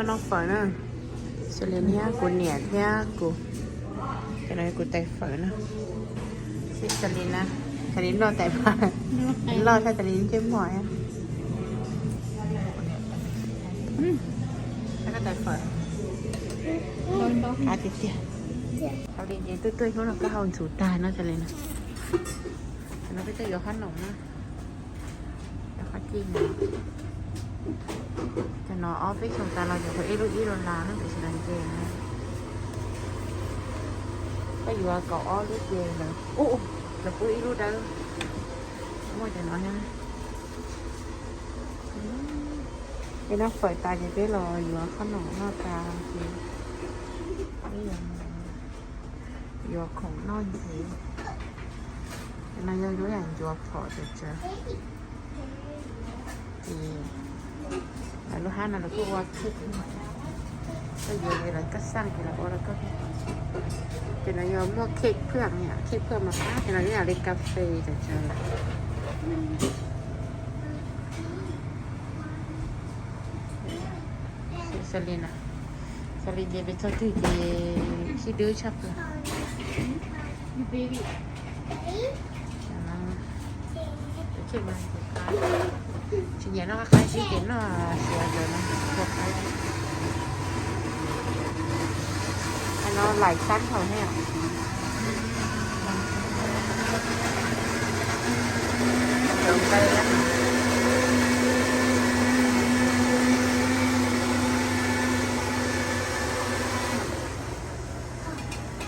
Noj fawm na, Xalin thiab kuv niam thiab kuv, cov no kuv tais fawm na. Xalin na, Xalin noj tais mas loj tshaj Xalin ncej muag. Tais fawm qab tiag tiag. Xalin ces twb tuaj hnub no koj hau ntxuv tag no Xalin na. Cov no peb tuaj yuav qhob noom na. Cov qhob cij no, cov no ob peb xyoos tas los cov ib lub ib lub las no tiam sis los nce na. Koj yuav kaum ob lub ces lawv, lawv pub ib lub dawb. Muaj cov no thiab. Peb noj fawm tas ces peb los yuav qhob noom noj tas ces peb yuav khoom noj ntxiv. Cov no yog lub yam ncuav phom tsawv tsawv. Ces lawv lub hab no lawv kuj ua cake, koj yuav li lawv koj xaj ces lawv ua rau koj. Ces no yog muaj cake phwam, cake phwam mas qab, ces no yog li cà phê tsawv tsawv. Xalin na, Xalin ces peb txog twg ces sib dub tshaj plaws. Tsis nyiam noj qab qab xwb ces noj suav ntawd no, suav qab. Qab no laim sab hauv ne.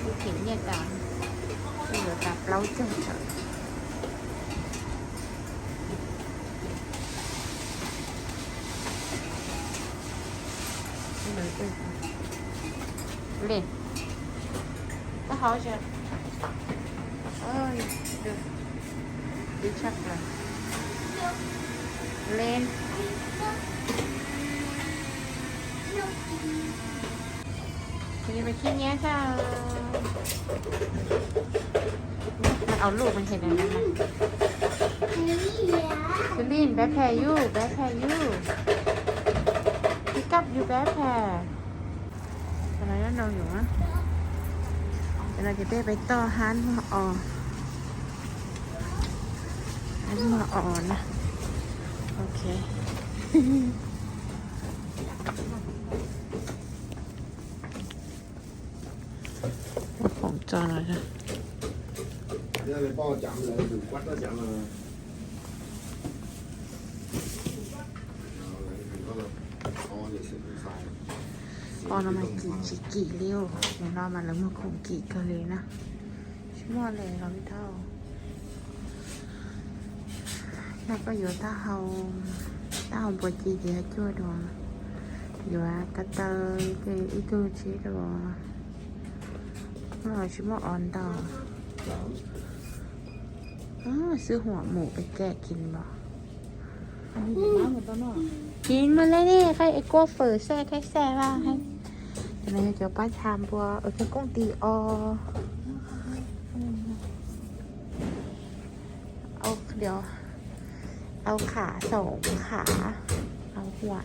Kuv thim nyiaj tas, kuv yuav tas plaub caug tawm. Li, koj hauv tsis? Ib tshaj plaws. Li, kuv yuav mus khib nyiab xwb. Au lub mus nrhiav na. Xalin, backpack you, backpack you. Pick up your backpack. Cov no nyob nraum yus na. Cov no ces peb pem toj hab muag os. Hab muag os na. Ok. Muab khoom tso no. Os no mas kim tsis kim li os. Nim no mas lawv muag khoom kim kawg li na. Tsis muaj li los li dhau. No koj yuav taub hau, taub hau npua ci ces cuaj dua, yuav ko taw ces ib tug tsib dua. Muaj tsis muaj os ntau. Xwb huam mus pem kem kis npam. Kis mas le ne, koj kuaj fawm xej khaib xej vaj. Cov no yog cov pab tha npua, cov kooj tis os. Au kham, xoom kham, au huam.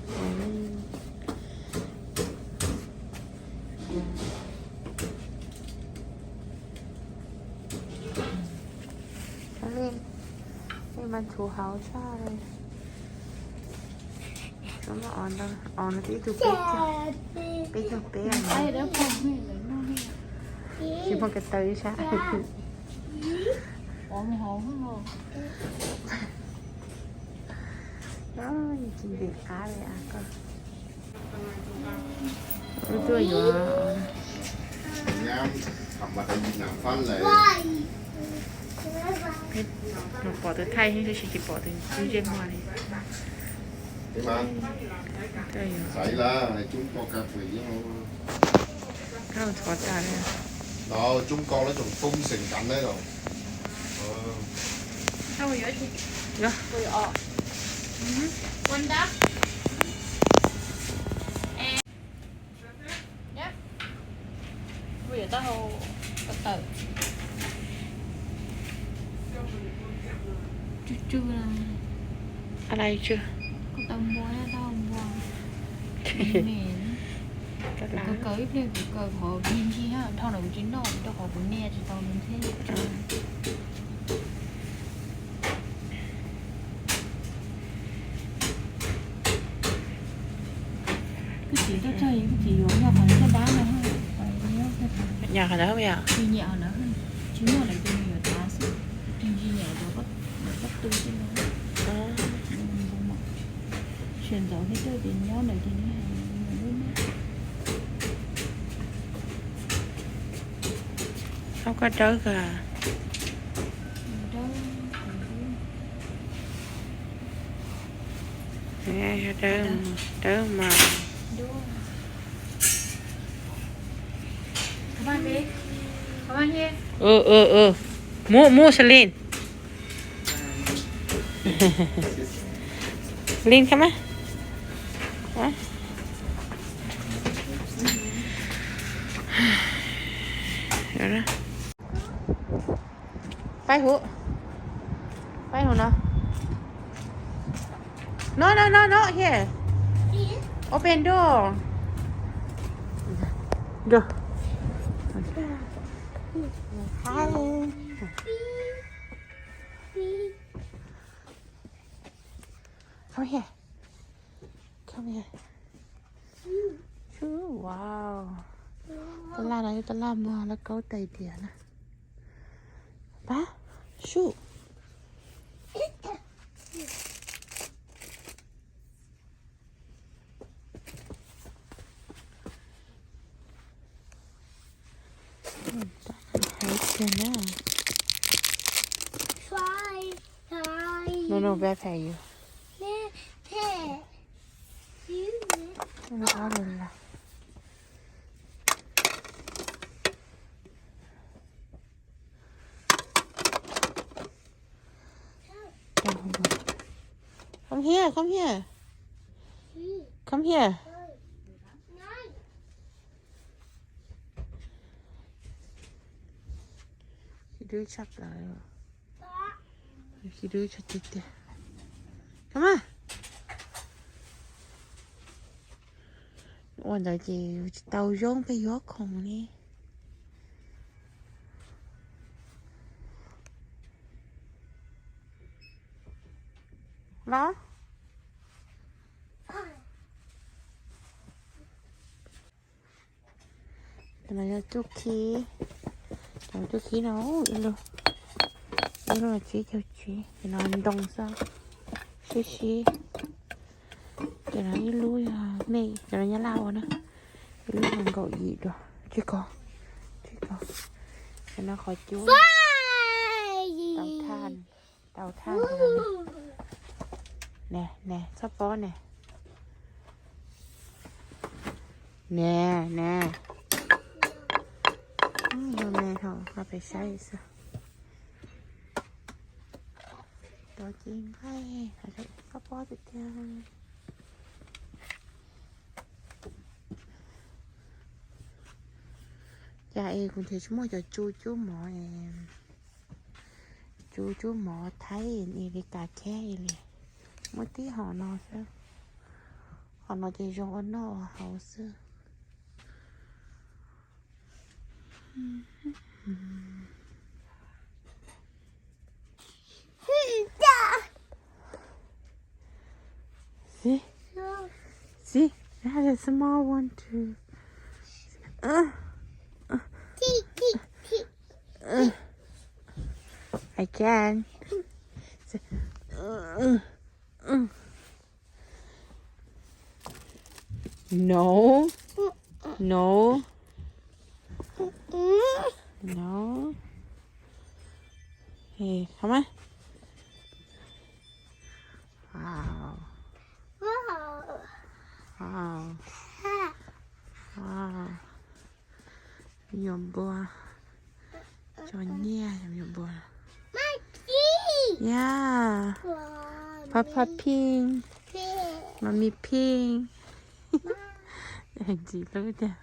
Li, li mas txhuv hauv tshaj li. Os no twb ib tug peb caug, peb caug peb. Tsis muaj ko taw ib sab. Tsis ntim qab li as koj. Wb tuaj yuav mus pom tus thaij tab sis tsis pom tus ntsej muag li. Koj txhov tas li. Kuv yuav taub hau ko taw. Tsw tsw. Ko taw npua, taub hau npua. Kuv kaw ib pliag kuv kaw qhov ncig ncig, dhau ntawd kuv tsis noj rau qhov kuv nias tsis tau nws thiab. Kuv txiv tuaj txog kuv txiv yuav nyob qhov dab no. Nyob qhov ntawd, tsis nyiam qhov ntawd, tsis muaj lawm ces nws yuav tav xwb. Tsis nyiam cov pob tw tej no. Sawv ntxov thiab tuaj ces nyob ntawd ces nws hais nws lub neej. Ab, koj dawb kawg. Dawb, dawb mas. Move, move, Celine. Celine, come on. Pais hauv. Pais hauv no. No, no, no, no, here. Open door. Go. Hi. Come here. Come here. Wow. Tab laj no yog tab laj muag lauj kaub tais diav na. Pab, sub. Heev kawg na. No, no, backpack you. Ob lus las. Come here, come here. Come here. Khib dub tshaj plaws. Khib dub tshaj tiag tiag. Come on. Ua ntawd ces tsis tau zoo peb yuav khoom li. Los? Cov no yog txuj khib. Cov txuj khib no ib lub, ib lub tsib caug tsib, cov no ntoo xwb, sib sib. Cov no ib lub yog mej, cov no Nyab Laj ua na. Ib lub yog nkaum yim dua, tsib kaug, tsib kaug. Cov no qhov cub, tau thaj, tau thaj. Nè, nè, txhob pob nè. Nè, nè. Yog me thaum nqa pem saib xwb. Tau ces nqaij, koj pob tiag tiag. Cas es kuv nrhiav tsis muaj cov tsu cub mov es, tsu cub mov Thaib es li kas kheb li. Muaj tib hom no xwb. Hom no ces zoo ua noj ua haus xwb. See? See? I have a small one too. Uh, uh, uh, I can. See? Uh, uh, uh. No. No. No. Hey, come on. Wow. Wow. Wow. Wow. Nyuam npua. Tso nyiaj nyuam npua. Yeah. Papa Pig. Mommy Pig. Ntxim hlub tiag.